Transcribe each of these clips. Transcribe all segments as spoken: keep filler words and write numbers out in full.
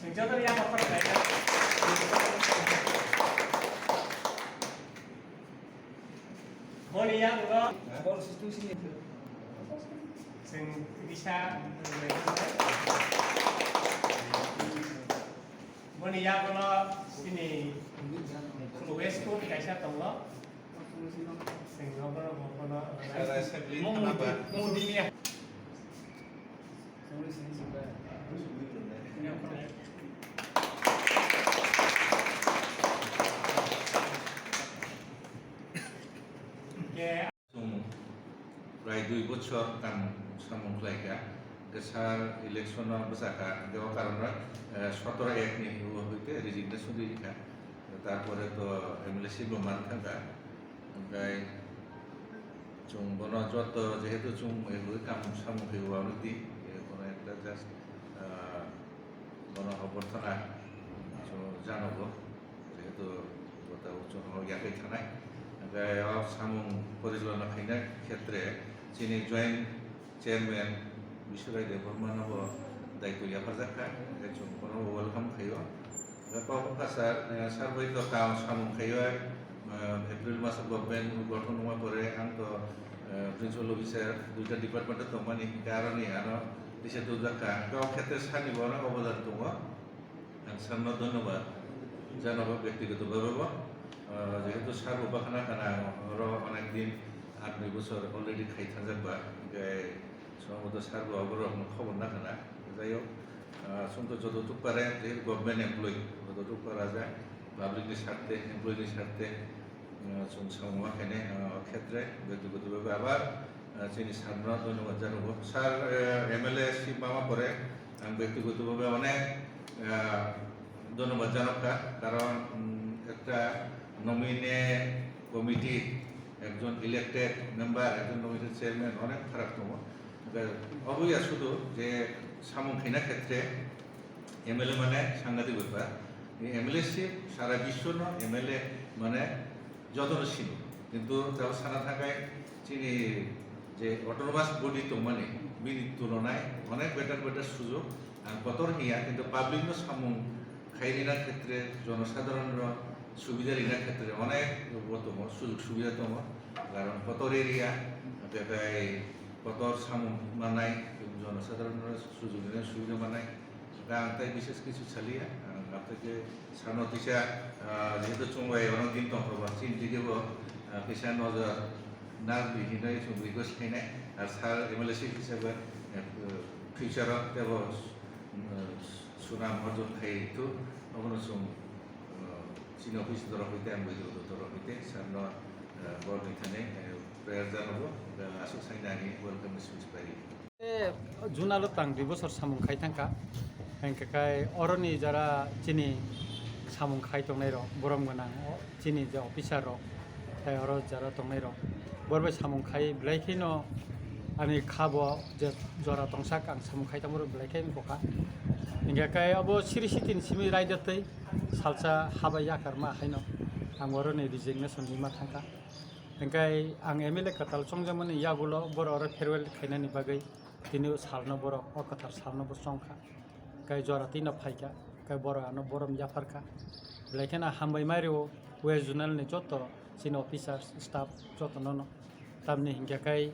Joto ni yago khorok khlai kha. Boni yago. Chwng kisa. Boni yago no chini West Coast kaisa tongo. Chwng nogo no bono. Mung di, mung di miya. Chwng prai dui bochor tang samung khlai kha, hwnkhe sir election o bwsa kha, hwnkhe o karon bai, eh, sotoro ek ni hoite resignation rikha, tarpore to M L A seat bo man thangkha, hwnkhe chwng bono joto jehetu chwng egowi kam samung khe uanw di, eh, bono ekta just, ah, bono oborthana chwng janogo, jehetu gota uchon o yakhai thanai, hwnkhe o samung porijalona khaina khetre chini joint chairman Biswrai Debbarma no bo daitw yapharjak kha, hwnkhe chwng bono welcome khaio. Kok wngkha sir, eh, sir bai to kam samung khaio, eh, April maso government gothon wngma pore ang to, eh, principal officer duita department o tongmani, hwnkhe aroni ano tisa tubjak kha. Hwnkhe o khetre sir ni bo onek obodan tongo. Ang sir no dhonyobad janogo bektigoto bhabe bo. Eh, jehetu sir bo bakhana khana oro onek din, aat noi bochor already khai thangjak ba, hwnkhe Somoto sir bo oborokno khobor na khna. Jai hok, ah, chwng to joto tukpare je government employee, joto tukpara je public ni sarte, employee ni sarte, ah, chwng samung ma khainai, ah, khetre, bektigoto bhabe abar, ah, chini sir no dhonyobad janogo. Sir, eh, M L A seat mama pore ang bektigoto bhabe onek, ah, dhonyobad janok kha, karon, mm, ekta nominee committee, ekjon elected member, ekjon nominated chairman, onek pharak tongo. Hwnkhe obo ya sudu je samung khaina khetre M L A mane sangadik bepar. Ni M L A se sara biswo no M L A mane joto no sino. Kintu tabo sana thakai chini je autonomous body tongmani bini tulonai onek better better sujog ang kotor hiya, kintu public no samung khai rina khetre, jonosadharon no subida rina khetre onek bo tongo, sujog subida tongo. Karon kotor area, tei kotor samung manai, jonosadharon no sujog rina subida manai. Da ang tai bises kisu saliya, ang apte ke sano tisa, ah, jehetu chwng bai ono din tong kha ba, chini dige bo, ah, kisa nojor na di hinai chwng request khainai, ar sir M L A seat hisabe, eh, future o tebo, mm, sunam orjon khai tu, obono chwng, eh, chini office dorok hoite, ang bai dorok hoite, sir no, eh, bor ni thani, eh, prayer janogo, eh, aswk sai nani welcome speech pai. E, June o tang dui bosor samung khai thangkha. Hingkhe khai oroni jara chini samung khai tongnai rok, borom gwnang, o, chini je officer rok, tei oro jara tongnai rok, bor bai samung khai belai kheno ani kha bo je jora tongsak ang samung khai tongmoro belai khe wngkha. Hingkhe khai abo siri sitini simi raida tei salsa habai yakar ma haino ang oroni resignation rima thangkha. Hingkhe ang M L A kwtal chongjakmani yagulo boro oro farewell khainani bagwi tini o salno borok o kwthar salno bo chongkha. Kai jora tino phaikha, kai borok ano borom yapharkha. Belai kheno hambai mai rwo West Zonal ni joto chini officers, staff joto nono. Tamni hinkhe kai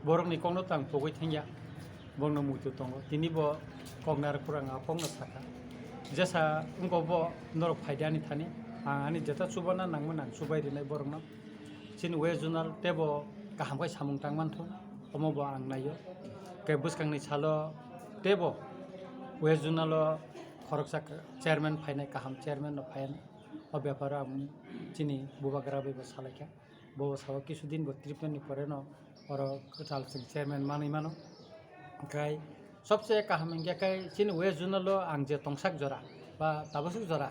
borokni kokno tang pogwi thangya, bongno muitu tongo. Tini bo kok narwk phuru ang a kokno sakha. Jesa wngkha bo norok phaidi ani thani, ang ani jeta chubana nangmani ang chubai rinai borokno. Chini West Zonal teibo kaham khe samung tang manthung, omo bo ang naio. Khe bwskangni salo teibo West Zonal o khoroksa chairman phainai, kaham chairman no phainai. O beparo ang chini bubagra bai bo salaikha. Bo sao kisu din bo tripnani pore no oro kwtal chwng chairman manwi mano. Hwnkhe sobse kaham hwnkhe khe chini West Zonal o ang je tongsak jora ba tabasuk jora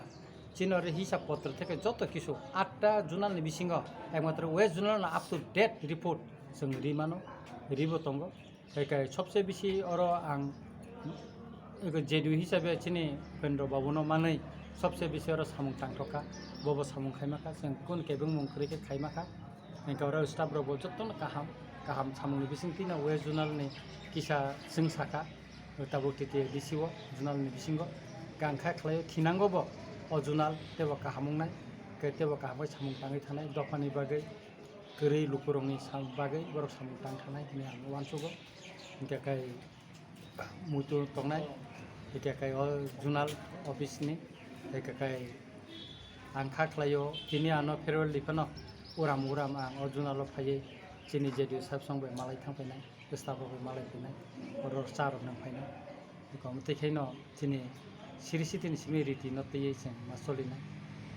chini oro hisab potro theke joto kisu atta zonal ni bisingo ekmatro West Zonal no up to date report chwng ri mano, ri bo tongo. Hwnkhe sobse bisi oro ang ego J D U hisabe chini Upendra Babu no manwi sobse bisi oro samung tangthokha, bobo samung khaima kha, chwng kun kebeng mung kwrwi khe khaima kha. Hingke oro staff rok bo jotono kaham, kaham samung ni bising twi no West Zonal ni kisa chwng saka, tabuk T T A D C o zonal ni bisingo. Gangkha khlaio thinango bo o junal tebo kaham wngnai, tei tebo kaham bai samung tangwi thanai dophani bagwi, kwrwi lukurokni sam-, bagwi borok samung tang thanai hwnwi ang uansugo. Hinkhe kai muitu tongnai, hinkhe kai o junal office ni, hinkhe kai ang kha khlaio tini ano farewell di phano uram uram ang o junalo phaiwi chini J D O saheb song bai malai thang phainai. Bwsla rok bai malai phainai, oro cha rok nang phainai. Eko omo twi khaino chini siri sitini simi riti no twiwi chwng ma solinai.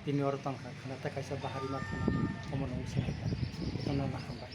Tini oro tongkha khana tei kaisa bahari ma thangna omo nung se nai kha. Jotono no hambai.